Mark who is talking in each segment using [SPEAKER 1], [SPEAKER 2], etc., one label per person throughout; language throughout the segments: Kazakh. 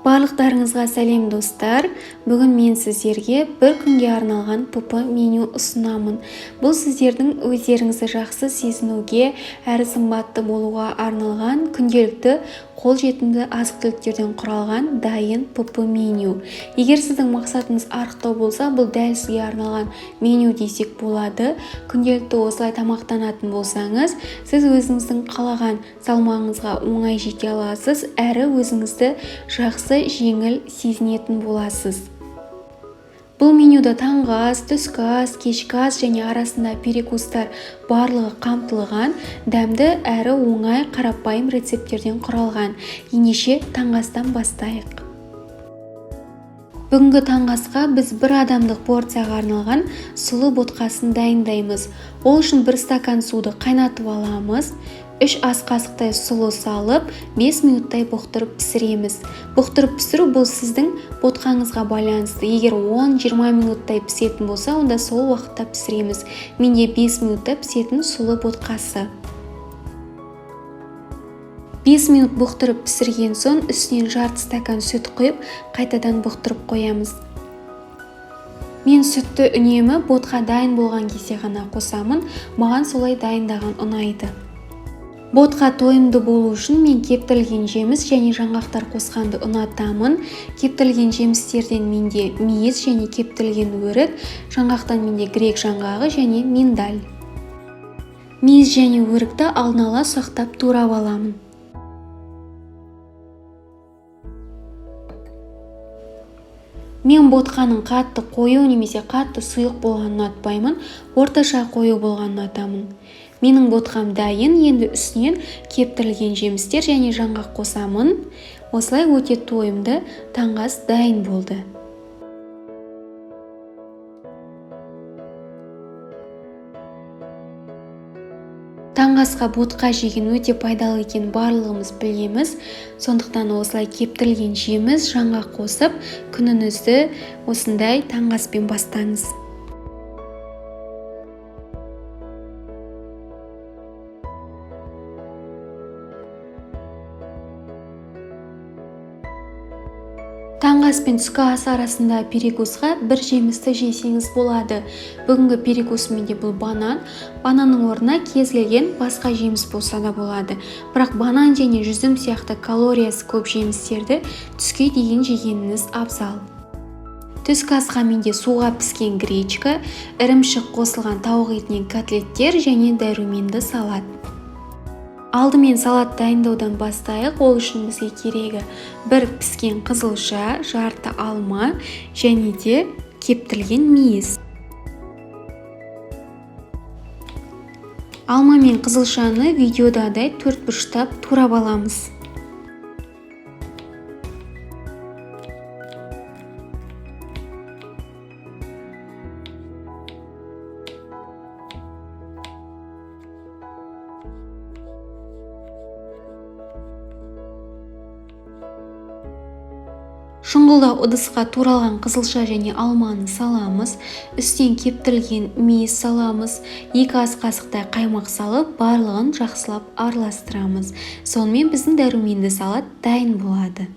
[SPEAKER 1] Барлықтарыңызға сәлем, достар! Бүгін мен сіздерге бір күнге арналған ПП меню ұсынамын. Бұл сіздердің өздеріңізді жақсы сезінуге әрі сымбатты болуға арналған күнделікті қолжетімді азық-түліктерден құралған дайын ПП меню. Егер сіздің мақсатыңыз арықтау болса, бұл дәл сізге арналған меню десек болады. Күнделікті осылай тамақтанатын болсаңыз, сіз өзіңіздің қалаған салмағыңызға оңай жете аласыз, әрі өзіңізді жақсы, жеңіл сезінетін боласыз. Бұл менюда таңғы ас, түскі ас, кешкі ас және арасында перекустар барлығы қамтылған, дәмді әрі оңай қарапайым рецепттерден құралған. Ендеше таңғы астан бастайық. Бүгінгі таңғы асқа біз бір адамдық порцияға арналған сұлы ботқасын дайындаймыз. Ол үшін бір стакан суды қайнатып аламыз. 3 ас қасықтай сұлы салып, 5 минуттай бұқтырып пісіреміз. Бұқтырып пісіру бұл сіздің ботқаңызға байланысты. Егер 10-20 минуттай пісетін болса, онда сол уақытта пісіреміз. Менде 5 минутта пісетін сұлы ботқасы. 5 минут бұқтырып пісірген соң үстінен жарты стакан сүт құйып, қайтадан бұқтырып қоямыз. Мен сүтті үнемі ботқа дайын болған кезде ғана қосамын. Маған солай дайындаған ұнайды. Ботқа тойымды болу үшін мен кептірілген жеміс және жаңғақтар қосқанды ұнатамын. Кептірілген жемістерден менде мейіз және кептірілген өрік, жаңғақтан менде грек жаңғағы және миндаль. Мейіз және өрікті алдын ала ұсақтап турап аламын. Мен ботқаның қатты қою немесе қатты сұйық болғанын ұнатпаймын, орташа қою болғанын ұнатамын. Менің ботқам дайын, енді үстінен кептірілген жемістер және жаңғақ қосамын. Осылай өте тойымды таңғы ас дайын болды. Таңғы асқа ботқа жеген өте пайдалы екенін барлығымыз білеміз. Сондықтан осылай кептірілген жеміс, жаңғақ қосып, күніңізді осындай таңғы аспен бастаңыз. Таңғы ас пен түскі ас арасында перекусқа бір жемісті жесеңіз болады. Бүгінгі перекус менде бұл банан. Бананның орнына кез келген басқа жеміс болса да болады. Бірақ банан және жүзім сияқты калориясы көп жемістерді түске дейін жегеніңіз абзал. Түскі асқа менде суға піскен гречка, ірімшік қосылған тауық етінен котлеттер және дәруменді салат. Алдымен салат дайындаудан бастайық. Ол үшін бізге керегі бір піскен қызылша, жарты алма және де кептірілген мейіз. Алма мен қызылшаны видеодағыдай төрт бұрыштап турап аламыз. Шұңғылдау ыдысқа туралған қызылша және алманы саламыз, үстінен кептірілген мейіз саламыз, 2 ас қасықтай қаймақ салып, барлығын жақсылап араластырамыз. Сонымен біздің дәруменді салат дайын болады.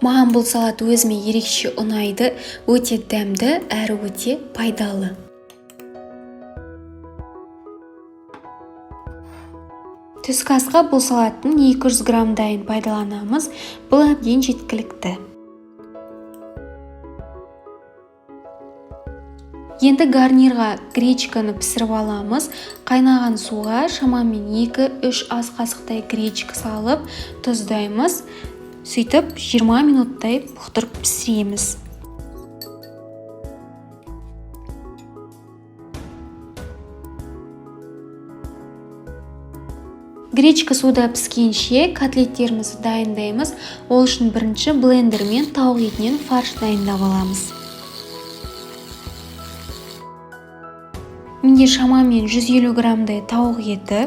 [SPEAKER 1] Маған бұл салат өзіме ерекше ұнайды, өте дәмді әрі өте пайдалы. Түскі асқа бұл салаттың 200 граммдайын пайдаланамыз, бұл әбден жеткілікті. Енді гарнирға гречканы пісіріп аламыз. Қайнаған суға шамамен 2-3 ас қасықтай гречка салып, тұздаймыз. Сөйтіп 20 минуттай бұқтырып пісіреміз. Гречка суда піскенше котлеттерімізді дайындаймыз. Ол үшін бірінші блендермен тауық етінен фарш дайындап аламыз. Менде шамамен 150 граммдай тауық еті.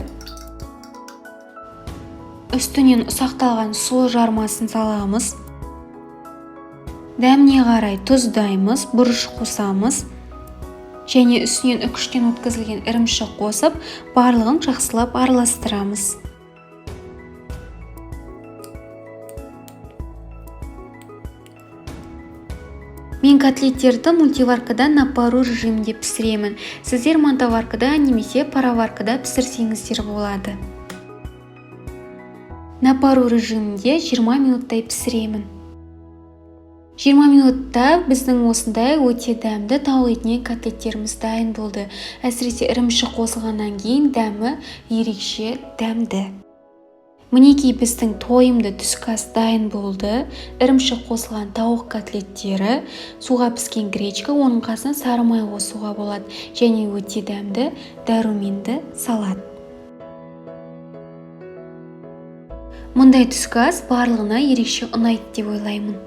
[SPEAKER 1] Үстінен ұсақталған сұлы жармасын саламыз. Дәміне қарай тұздаймыз, бұрыш қосамыз және үстінен үкіштен өткізілген ірімшік қосып, барлығын жақсылап араластырамыз. Мен котлеттерді мультиваркада на пару режимінде пісіремін. Сіздер мантоваркада немесе пароваркада пісірсеңіздер болады. На пару режимінде 20 минуттай пісіремін. 20 минутта біздің осындай өте дәмді тауық етінен котлеттеріміз дайын болды. Әсіресе ірімшік қосылғаннан кейін дәмі ерекше дәмді. Мінекей біздің тойымды түскі ас дайын болды. Ірімшік қосылған тауық котлеттері, суға піскен гречка, оның қасына сары май қосуға болады және өте дәмді дәруменді салат. Мұндай түскі ас барлығына ерекше ұнайды деп ойлаймын.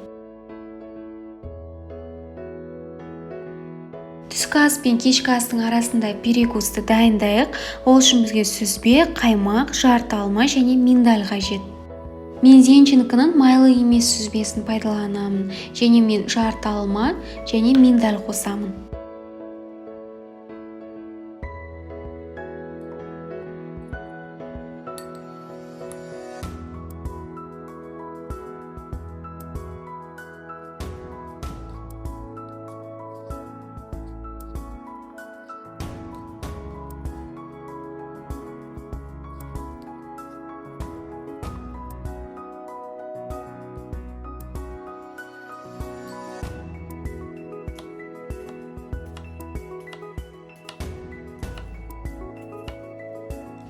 [SPEAKER 1] Түскі ас пен кешкі астың арасында перекусты дайындайық. Ол үшін бізге сүзбе, қаймақ, жарты алма және миндаль қажет. Мен Зенченконың майлы емес сүзбесін пайдаланамын және мен жарты алма және миндаль қосамын.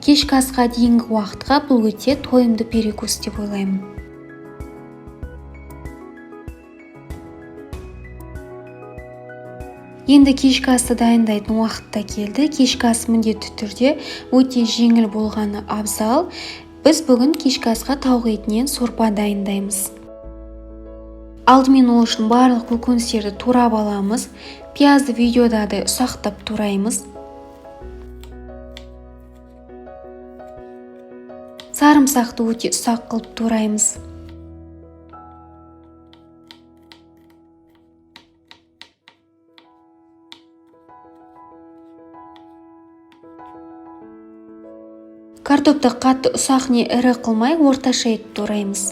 [SPEAKER 1] Кешкі асқа дейінгі уақытқа бұл өте тойымды перекус деп ойлаймын. Енді кешкі асты дайындайтын уақыт та келді. Кешкі ас міндетті түрде өте жеңіл болғаны абзал. Біз бүгін кешкі асқа тауық етінен сорпа дайындаймыз. Алдымен ол үшін барлық көкөністерді турап аламыз. Пиязды видеодағыдай ұсақтап тураймыз. Сарымсақты өте ұсақ қылып тураймыз. Картопты қатты ұсақ не ірі қылмай орташа етіп тураймыз.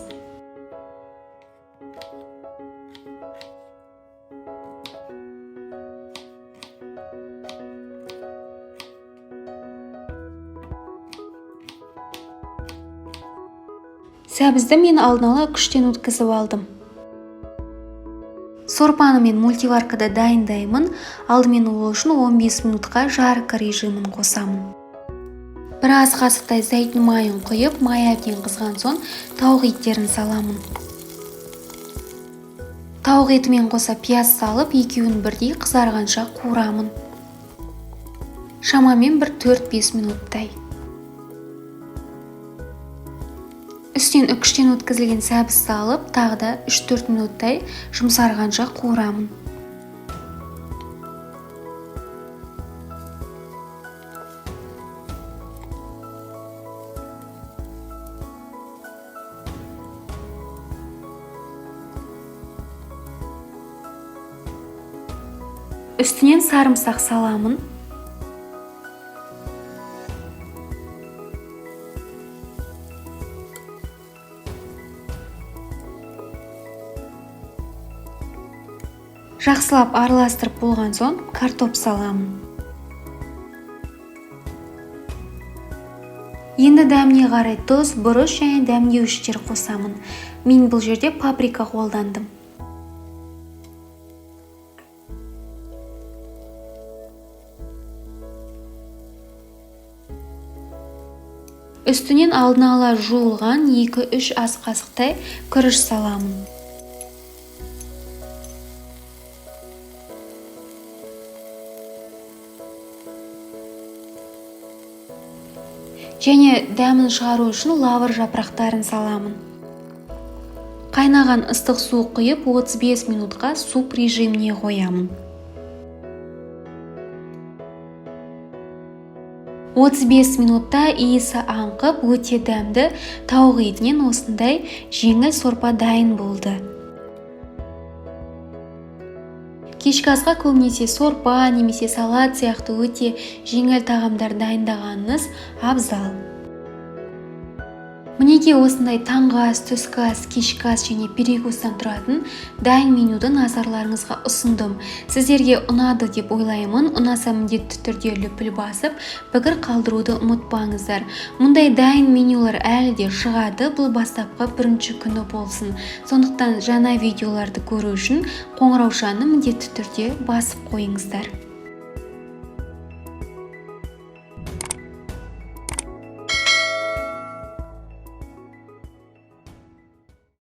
[SPEAKER 1] Сәбізді мен алдын ала күштен өткізіп алдым. Сорпаны мен мультиваркада дайындаймын. Алдымен ол үшін 15 минутқа жарка режимін қосамын. Бір ас қасықтай зәйтүн майын құйып, май әбден қызған соң тауық еттерін саламын. Тауық етімен қоса пияз салып, екеуін бірдей қызарғанша қуырамын. Шамамен бір 4-5 минуттай. Үстінен үкіштен өткізілген сәбіз салып, тағы да 3-4 минуттай жұмсарғанша қуырамын. Үстінен сарымсақ саламын. Жақсылап араластырып болған соң картоп саламын. Енді дәміне қарай тұз, бұрыш және дәмдеуіштер қосамын. Мен бұл жерде паприка қолдандым. Үстінен алдын ала жуылған 2-3 ас қасықтай күріш саламын. Және дәмін шығару үшін лавр жапырақтарын саламын. Қайнаған ыстық су құйып 35 минутқа суп режиміне қоямын. 35 минутта иісі аңқып, өте дәмді тауық етінен осындай жеңіл сорпа дайын болды. Кешкі асқа көбінесе сорпа немесе салат сияқты өте жеңіл тағамдар дайындағаныңыз абзал. Мінекей, осындай таңғы ас, түскі ас, кешкі ас және перекустан тұратын дайын менюді назарларыңызға ұсындым. Сіздерге ұнады деп ойлаймын. Ұнаса, міндетті түрде лүпіл басып, пікір қалдыруды ұмытпаңыздар. Мұндай дайын менюлар әлі де шығады, бұл бастапқы бірінші күні болсын. Сондықтан жаңа видеоларды көру үшін қоңыраушаны міндетті түрде басып қойыңыздар.